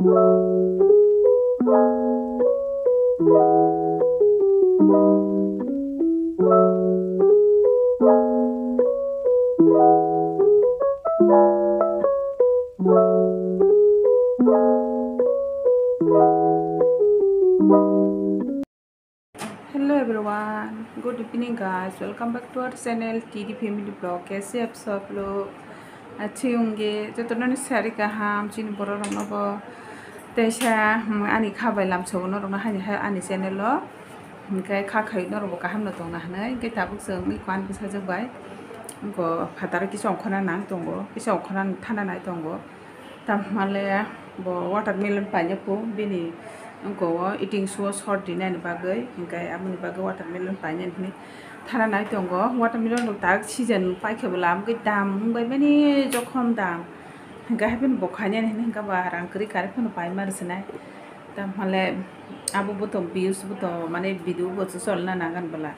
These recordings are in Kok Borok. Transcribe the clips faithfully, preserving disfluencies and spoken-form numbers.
Hello everyone, good evening guys, welcome back to our channel T D Family Vlog. कैसे आप सब लोग? अच्छे होंगे। Jotono ni sari kaham, chini borok rokno bo teisa, hmm, ani kha bai lamsogo norokno haini hai ani channel o. Hingke kha khai norok bo kaham no tongna hinui, hingke tabuk chwng iko ani bwsajwk bai. Iko phataro kisa ongkhorna nang tongo, kisa ongkhorna thana nai tongo. Tamhale bo watermelon paina phu bini wngkho o eating show short dinani bagwi, hingke aboni bagwi watermelon painani hinui thana nai tongo. Watermelon rok tak season paikhe bo lamgwi dam wngbai mani jokhom dam, hingke hapheno bo khainani hinui hingke ba rang kwrwi karwi phano paima rwchwnai. Tamhale abo bo tong views bo tong mane video bo cholna nangan bwla.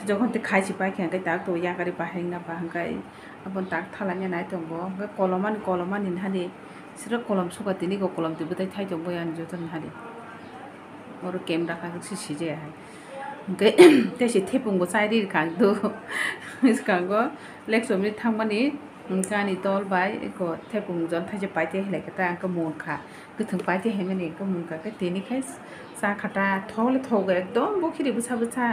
Jokhon tei khaisi paikha hingke tak to yakarwi bahai wngna ba hingke. Aboni tak thalangya nai tongo, hwnkhe kolomani, kolomani nahadi, siro kolom suka tini go kolom twi bwtai thai tongo yang joto nahadi. Oro camera kha se sijaya hai. Hwnkhe tei se thepung bo chai ri kha do. Swkango leksom ri thangmani, hwnkhe ani tol bai eko thepung jon thaisa paite hilai khe ta ang khe mon kha. Kwthwng paite hai mani wngkha, mungkha khe tini khai cha kha ta, thok le thogo, ekdom bo khiri bwsa bwsa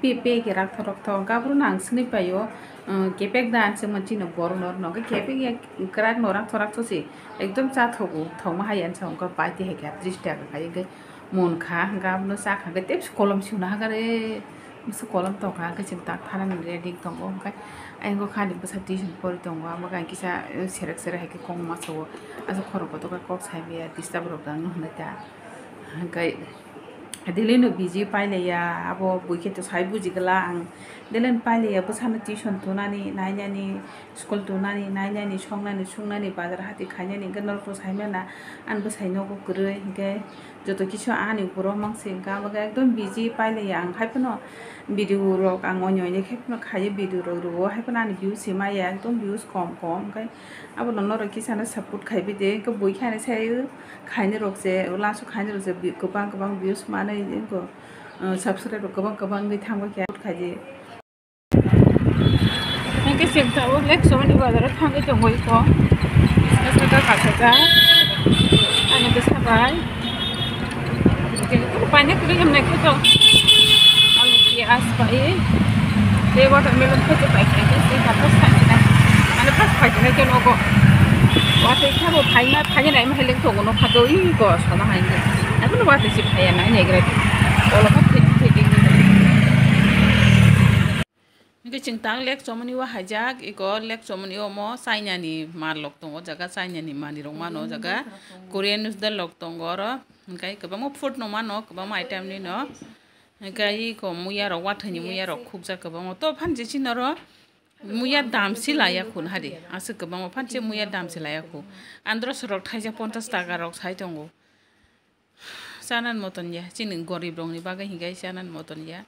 pe pe khe rakthok rakthok. Hwnkhe aphuru no ang swngwi paio, um, kepek da ang swngmani chini borok no, oro no hwnkhe kepek ya kwrak no rakthok rakthok se ekdom cha thogo, thokma hai ang sa hwnkhe paite hai khe tris taka khai hwnkhe munkha, hwnkhe abono cha kha hwnkhe tei kolom suna hwnkhe re. Bwswk kolom tongkha, hwnkhe chwng tak thanani ready tongo, hwnkhe ayang kha ani bwsa tuition pori tongo, amo khe ang kisa, eh, serek serek hai khe kok masa o, aswk khorang kotor khe kok sai maya, disturb rok da wng hwnwi ta. Hwnkhe daily no busy pailaiya, abo bui khe to sai buji gala ang, daily no pailaiya, bwsano tuition tunani, nainani, school tunani, nainani, songnani, sungnani, bazar hati khainani, hwnkhe norok to sai maya na, ani bwsai nogo kwrwi, hwnkhe. Joto kisu ani uporo mangsi hwnkha, abo khe ekdom busy pailaiya ang, hai phano video rok ang oini oini khe phano khaio, video rok rwo, hai phano ani views se maya ekdom views kom kom, hwnkhe abono norok kisa no support khaibi de, hwnkhe bui khe ani sai khaini rok se, last o khaini rok se bi-, kwbang kwbang views manwi, subscribe rok kwbang kwbang wngwi thangbai khe support khaidi. Hingke chwng tabuk lek somani bazar o thangwi tongwi kho. Saka kasajak. Ani bwsa bai. Paina kwrwi hwnwi khe to. Alu piyaj bai. Tei watermelon khe pai khe se kha first time na. Ani first phai khe nogo. Watwi khe bo phaina phaina nai ma heleng to gono kha do i go sona hai. Ani watwi se phaiya nai nai gra. Olo kha thik thik. Hingke chwng tak lek chomoni o haijak, eko lek chomoni omo China ni mal rok tongo, o jaga China ni manwi rok mano, o jaga Korean noodle rok tongo oro, hingke kwbangma food no mano, kwbangma item ni no, hingke eko muya rok, wathai ni muya rok khukjak kwbangma, to phan je chini oro muya dam si laya khu hari, aswk kwbangma phan je muya dam si laya khu, andro sorok thaisa ponchas taka rok sai tongo. Chanani moton ya, chini gorib rokni bagwi hinkhe chanani moton ya.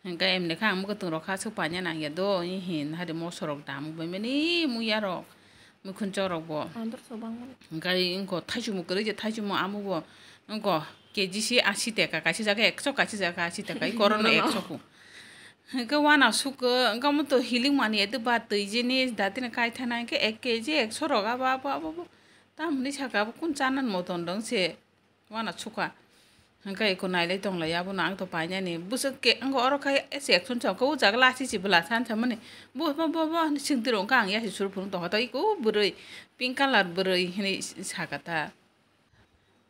Hinkhe emni khe ang mwkhwtwng rok kha swk paina nang ya do, ih hin hari moso rok dam bai mani muya rok, mukhunchok rok bo. Hinkhe wngkho thaichukmung kwrwi je thaichukmung amo bo wngkho K G se asi taka, kaisa jaga ekso, kaisa jaga asi taka, i korokno ekso kho. Hinkhe wana sukha, hinkhe omo to healing mani ya do ba twi jeni datino kaithana hinkhe ek K G ekso rok abo, abo, abo, abo. Tamoni saka abo kun chanani moton dong se. Wana sukha. Hingke eko nailai tonglai abono ang to painani. Bwswk ke, ang oro khai se action chong khe o jaga lasi se bwla san samani. Bo, bo, bo, bo, hinui singtiro hingke ang yasi suru phuru tongkha ta eko bwrwi pink colour bwrwi hinui saka ta.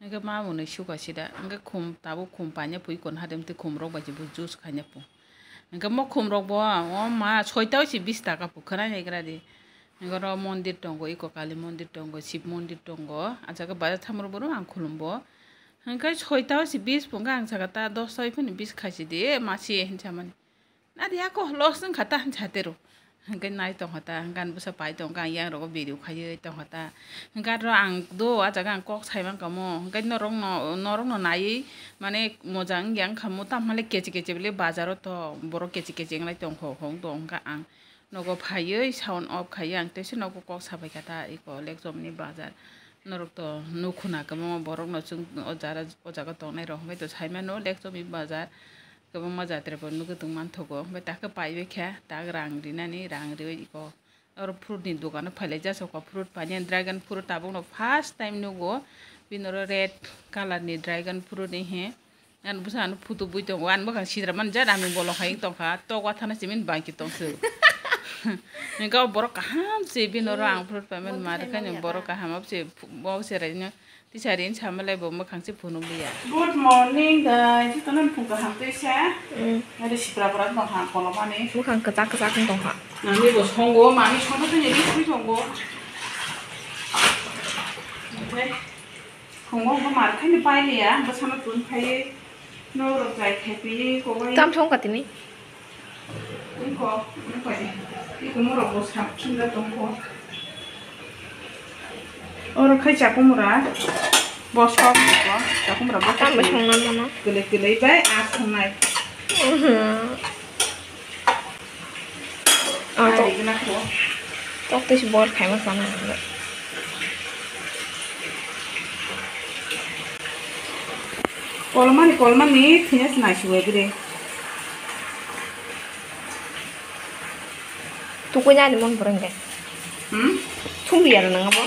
Hingke mamoni sukha sida. Hingke khum tabuk khum paina pui kon hadem tei khum rok bai se bo juice khaina pung. Hingke mokhum rok bo, o ma, soita se bis taka phu, khwnai nai gra di. Hingke oro mondir tongo, eko kali mondir tongo, Shiv mondir tongo. Ah jaga bazar thamro bono ang khulumbo. Hingke soita se bis phu, hingke ang saka ta dosta oi phano bis khaisi di, masi, hinsa mani. Nadi ako, loss wngkha ta, hinsa tero. Hingke nai tongkha ta, hingke ani bwsa pai tongkha, ang yang rogo video khaiwi tongkha ta. Hingke aro ang do, ah jaga ang kok sai mankha mo. Hingke norokno, norokno naiwi, mane, moja wngya wngkha mo, tamhale kechi kechi bele bazaro to, borok kechi kechi wnglai tongkho, hong tongkha ang. Nogo phaiwi sound off khaiwi ang teisa nogo kok sabaikha ta, eko lekchomni bazar. Norok to nukhuna kwbangma borok no chwng o jara, o jaga tongnai rok hwnkhe to saimano Lekchomi bazar kwbangma jatra bo nugwi tong manthogo. Hwnkhe takhe paibai kha tak rang rinani, rang riwi iko oro fruit ni dogano phailai jasokha, fruit painani, dragon fruit tabukno first time nugo, bini oro red colour ni dragon fruit ni he. Ani bwsa ano photo bui tongo, ani bwkhang sidra mani jat, ani bolong hai tongkha, tok wathana simi bangki tongsu. Hingke o borok kaham se bini oro ang fruit payment ma rwkha ni borok kaham se bo se raino tisari ni sama lai bo bwkhang se phunuk liya. Good morning guys, jotono phung kaham tei se. Mm. Ari sipra pora tong ha kolomani. Bwkhang kwchak kwchak wng tongkha. Nangni bo songo, mani songo tei ni thui tongo. Okay. Phungo hwnba mar khaino pailiya, bwsano tun phaiwi norok chai khai pili kobai. Tam thong ka tini? Iko, iko, iko morok bo sap sunda tongkho. Oro khai chakumura, bosok ko, chakumura bosok. Tam bo songna mano. Kwlwi kwlwi bai a songnai. Mhm. Ah, tok. Tok tei se boil khaima sana. Kolmani, kolmani thwina se naisingwi bwrwi. Tukui nani mon pore hwnkhe. Hmm? Thumri ya nang abo.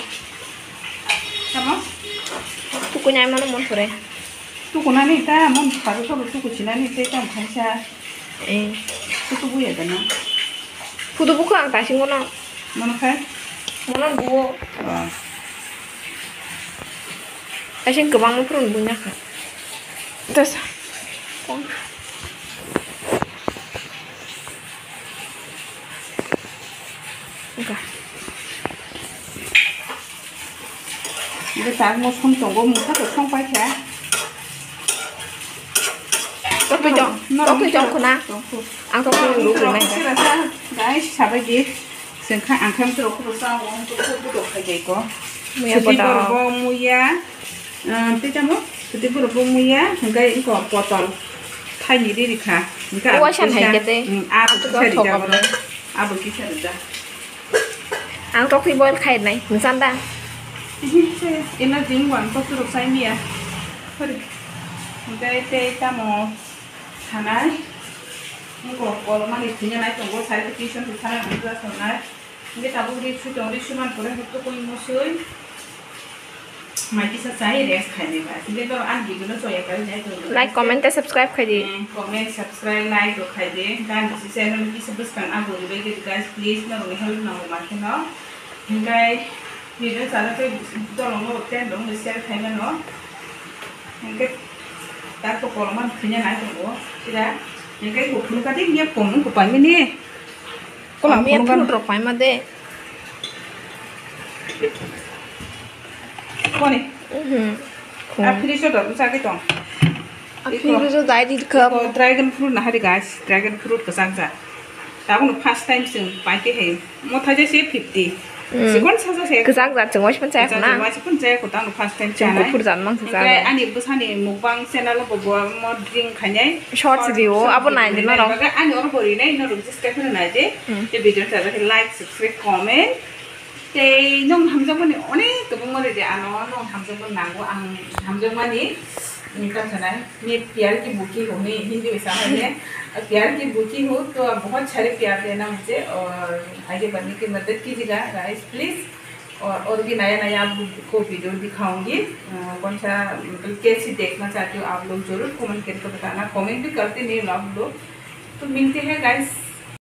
Tamo? Tukui nai mano mon pore. Tukunani ta mon paro sobo tuku sinani tei tamo khaisa. Eh. Kutu buya dana. Kutu buka ang tasing kono. Mono khai? Mono buo. Oh. Tasing kebang mo purun bunya kha. Tasa. Kong. Enggak. Ini tak mau song tonggo, muka tuh song pakai. Tokwi tong, tokwi tong khuna. Ang tokwi rw rw nai. Guys, sabai di. Sengkha ang khem tro khuru sa, ang tro khuru do khai dai ko. Muya suti bota. Borok bo muya. Ah, tei tamo? Suti borok bo muya, hingkai ingko potol. Thaini riri kha. Hingka abo kisa, hai kete. Mm, abo kisa rija borok. Abo kisa rija. Ang tokwi boil khai nai, nwng chan da? Energy wng wang tok turuk sai miya. Sorry. Hingke tei tamo sanai. Nungko kolomani thwina nai tongo, sari tuition tu sana nungkha sanai. Hingke tabuk ri sui tong, ri sui man pore hukto koi musui. Mai kisa chai rest khai nai ba. Hingke to ang video no choya kari nai tongo. Like, comment tei subscribe khai di. Eh, comment, subscribe, like rok khai di. Gan si channel kisa bwskang ang bo ribai di guys, please norokni help nango ma kheno. Hingke video chana tei tolong norok ten rok share khai mano. Hingke ta to koloma thwina nai tongo. Kira hingke kuphuru kati nge kom wng kupai mini. Kolam miya phunukha. Fruit rok paima de. Koni? Mhm. A fridge o dok bwsa khe tong. A fridge o dai di kha. Iko dragon fruit na hari guys, dragon fruit kwchak jak. Tabukno first time chwng pai khe hai. Motha je se fifty. Mm. Sikon saja se. Kwchak jak chwng waisa phan chaya khna. Waisa phan chaya khna, tabukno first time chwng chanai. Kuphur jan mang se. Hingke chaya. Ani bwsani mukbang channel o bo bo mo drink khainai. Shorts view, abo nai di norok. Ani oro bo rinai norok. Tei phano nai di, hmm, tei video no chajak khe like, subscribe, comment. Tei nwng hamjakmani onek kwbangma rw di, ano nwng hamjakmani nango, ang hamjakmani, hmm, tamo sanai, "Mere pyar ki bhuki ho," hwnwi Hindi bai sa hai ne, "Pyar ki bhuki ho, to bahut sare pyar dena mujhe, aur aage badhne ki madad kijiyega, guys, please." और, और भी नया नया आप लोग को वीडियो दिखाऊंगी। अ, कौन सा, मतलब, कैसी देखना चाहते हो आप लोग, जरूर कमेंट करके बताना। कमेंट भी करते नहीं हो आप लोग। तो मिलते हैं गाइस,